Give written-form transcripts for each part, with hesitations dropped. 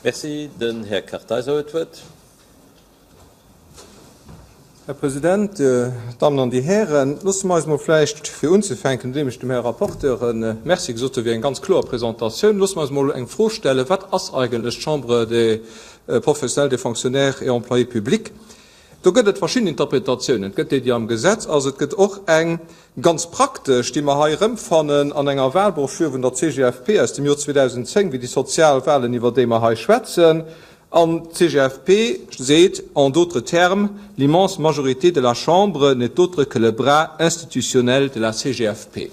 Merci. Den Här Kartheiser huet d'Wuert. Här President, Dammen an Dir Hären, loosse mer eis emol vläicht, fir unzefänken, nodeem ech dem Här Rapporteur e Merci gesot hu fir eng ganz kloer Presentatioun, loosse mer eis emol eng Fro stellen, Wat ass eigentlech d'Chambre des Professionnels, des Fonctionnaires et Employés publics? Do gëtt et verschidden Interpretatiounen. Et gëtt déi, déi am Gesetz ass. Et gëtt och eng ganz praktesch, déi mer hei erëmfannen an enger Wahlbroschür vun der CGFP aus dem Jor 2010, wéi déi sozial Wahlen, iwwer déi mer hei schwätzen. An d'CGFP seet, En d'autres termes, l'immense majorité de la Chambre n'est autre que le bras institutionnel de la CGFP.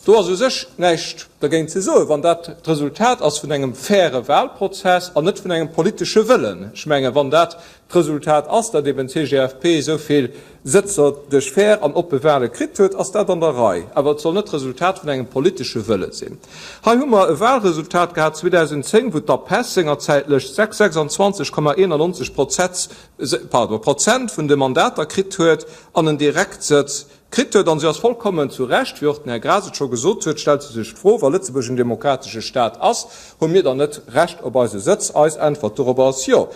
Do ass u sech näischt dergéint ze soen, wann dat d'Resultat ass vun engem faire Wahlprozess an net vun engem politesche Wëllen. Ech mengen, wann dat D'Resultat ass, datt eben d'CGFP esou vill Sëtzer duerch fair an oppe Wahle kritt huet, ass dat an der Rei. Awer et soll net d'Resultat vun engem politesche Wëlle sinn. Hei hu mer e Wahlresultat gehat 2010, wou d'APESS sengerzäitlech 26,91 Prozess, pardon, Prozent vun de Mandater kritt huet an en Direktsëtz kritt huet. An se ass vollkommen zu Recht, wéi och den Här Graas et scho gesot huet, stellt se sech d'Fro, Wa Lëtzebuerg en demokratesche Stat ass, hu mir dann net Recht op eise Sëtz? Eis Äntwert dorobber ass jo.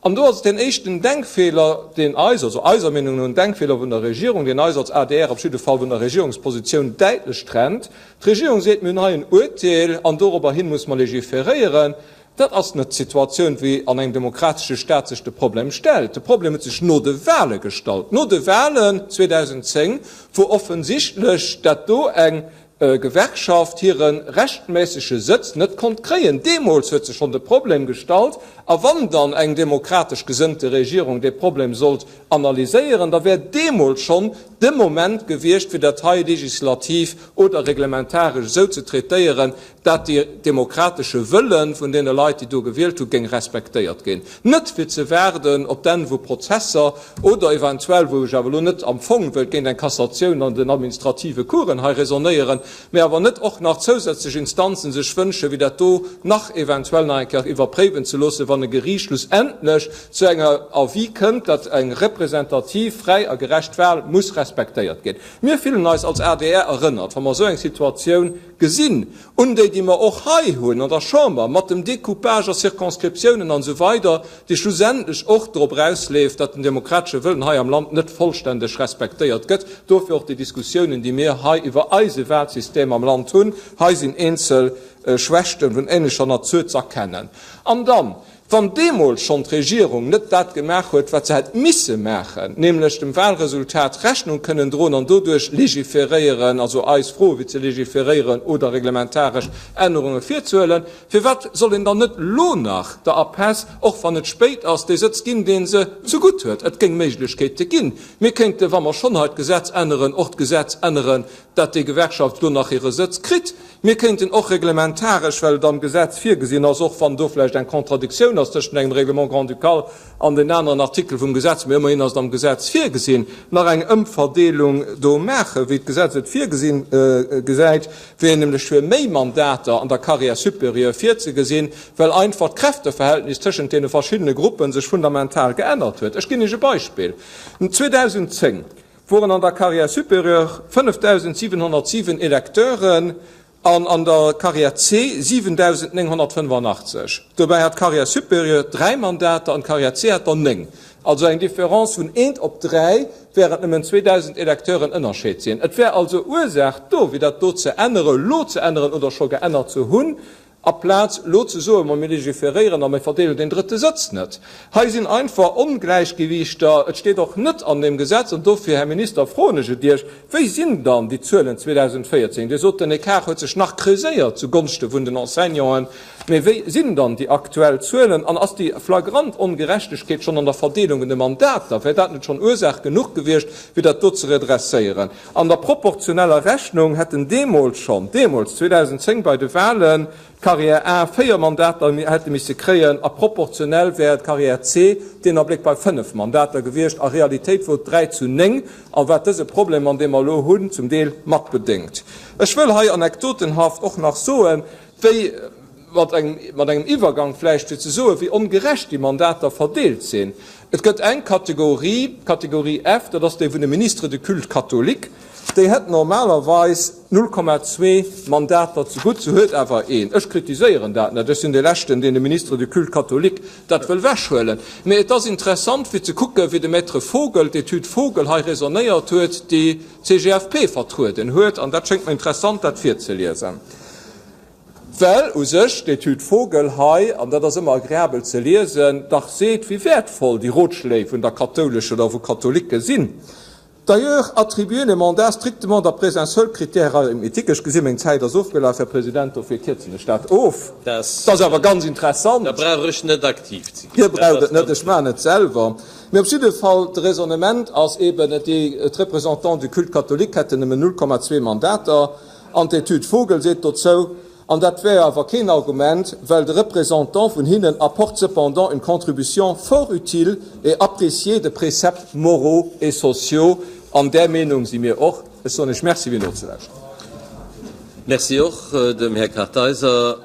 An do ass et deen éischten Denkfeeler, deen eis, also eiser Meenung no en Denkfeeler vun der Regierung, deen eis als adr op jidde Fall vun der Regierungspositioun däitlech trennt. D'Regierung seet, mir hunn hei en Uerteel an dorobber hin muss mer légiféréieren. Dat ass net d'Situatioun, wéi an engem demokratesche Stat sech de Problem stellt. De Problem huet sech no de Wahle gestallt, no de Wahlen 2010, wou offensichtlech dat do eng Gewerkschaft hire rechtméissege Sëtz net konnt kréien. Deemools huet sech schonn de Problem gestallt, a wann dann eng demokratesch gesënnte Regierung dee Problem sollt analyséieren, da wär deemools schonn de Moment gewiescht, fir dat hei legislativ oder reglementaresch esou ze traitéieren, dat de demokratesche Wëlle vun deene Leit, déi do gewielt hu, géing respektéiert ginn. Net fir ze waarden op d'Enn vu Prozesser oder eventuell, wou ech awer elo net am Fong wëllt géint eng Cassatioun an den administrative Coursen hei raisonnéieren, mä awer net och nach zousätzlech Instanzen sech wënschen, fir dat do nach eventuell nach eng Kéier iwwerpréiwen ze loossen, wann e Geriicht schlussendlech zu enger Avis kënnt, datt eng representativ, fräi a gerecht Wahl muss respektéiert ginn. Mir fillen eis als adr erënnert, wa mer esou eng Situatioun gesinn, un déi, déi mer och hei hunn an der Chamber, mat dem Découpage a Circonscriptiounen an esou weider, déi schlussendlech och drop erausleeft, datt den demokratesche Wëllen hei am Land net vollständeg respektéiert gëtt. Dofir och déi Diskussiounen, déi mir hei iwwer eise Wahlsystem am Land hunn. Hei sinn eenzel Schwächten vun ähnlecher Natur z'erkennen. An dann, Wann deemools schonn d'Regierung net dat gemaach huet, wat se hätt misse maachen, nämlech dem Wahlresultat Rechnung kënnen droen an doduerch légiféréieren, also eis froe fir ze légiféréieren oder reglementaresch Ännerunge virzehuelen, firwat soll een dann net elo nach der APESS, och wann et spéit ass, dee Sëtz ginn, dee se zegutt huet? Et géing Méiglechkeete ginn. Mir kéinte, wa mer schonn hei d'Gesetz änneren, och d'Gesetz änneren, dat déi Gewerkschaft elo nach hire Sëtz kritt. Mir kéinten och reglementaresch, well et am Gesetz virgesinn ass, och wann do vläicht eng Contradictioun ass tëschent engem Règlement grand-ducal an den aneren Artikel vum Gesetz, mee ëmmerhin ass et am Gesetz virgesinn, nach eng Ëmverdeelung do maachen, wéi d'Gesetz et virgesinn gesäit, wéi nämlech fir méi Mandater an der Carrière supérieure virzegesinn, well einfach d'Kräfteverhältnis tëschent deene verschiddene Gruppe sech fundamental geännert huet. Ech ginn Iech e Beispill, 2010 woren an der Carrière supérieure 5.707 Electeuren an an der Carrière C 7.985. Dobäi hat d'Carrière supérieure 3 Mandater an d'Carrière C hat der 9. Also eng Différence vun eent op 3, während nëmmen 2.000 Electeuren Ënnerscheed sinn. Et wär also Ursaach do, fir dat do ze ännere, elo ze änneren oder scho geännert ze hunn. Aplaz elo ze soen, ma mir legiferéieren a mir verdeelen deen drëtte Sëtz net. Hei sinn einfach Ongläichgewiichter. Et steet och net an deem Gesetz, an dofir, Här Minister, froen ech et Iech, Wéi sinn dann déi Zuelen 2014? Dir sot, den Ecart huet sech nach creuséiert zu Gonschte vun den Enseignanten. Mee wéi sinn dann déi aktuell Zuelen? An ass déi flagrant Ongerechtegkeet schonn an der Verdeelung un de Mandater, wär dat net schonn Ursaach genuch gewiescht, fir dat do ze redresséieren? An der proportioneller Rechnung hätten deemools schonn, deemools 2010 bei de Wahlen, d'Carrière A 4 Mandater hätte misse kréien a proportionell wär d'Carrière C deen Abléck bei 5 Mandater gewiescht. A Realitéit wor et 3 zu 9, a wat dëse Problem, an dee mer elo hunn, zum Deel mat bedéngt. Ech wëll hei anekdotenhaft och nach soen, wéi, mat engem, mat engem Iwwergang vläicht, fir ze soen, wéi ongerecht déi Mandater verdeelt sinn. Et gëtt eng Kategorie, d'Kategorie F, dat ass déi vun de Ministres de culte catholique. Déi hätt normalerweis 0,2 Mandater zegutt, se huet awer een. Ech kritiséieren dat net, ech sinn dee Leschten, deen dem Ministre du Culte catholique dat wëll wechhuelen. Mee et ass interessant fir ze kucken, wéi de Maître Vogel, d'Etüd Vogel hei raisonnéiert huet, déi d'CGFP vertrueden huet, an dat schéngt mer interessant, dat virzeliesen. Well u sech d'Etüd Vogel hei, an dat ass ëmmer agreabel ze liesen, dach seet, wéi wäertvoll déi Rotschléi vun der kathoulescher oder vu Katholike sinn. D'ailleurs, attribuer les mandats strictement d'après un seul critère arithmétique, ech gesi meng Zäit ass ofgelaf, Här President, dofir kierzen ech dat of, dat ass awer ganz interessant. Da brauch ech net aktiv ze ginn. Dir braucht et net, ech maachen et selwer. Mee op jidde Fall, de Raisonnement ass eeben, d'Représentants du culte catholique hätten nëmmen 0,2 Mandater, An d'Etüd Vogel seet dozou, an dat wär awer keen Argument, well de Représentant vun hinnen apporte cependant une contribution fort utile et appréciée de préceptes moraux et sociaux. An där Meenung si mir och. Ech soen Iech Merci fir nozelauschteren. Merci och dem Här Kartheiser.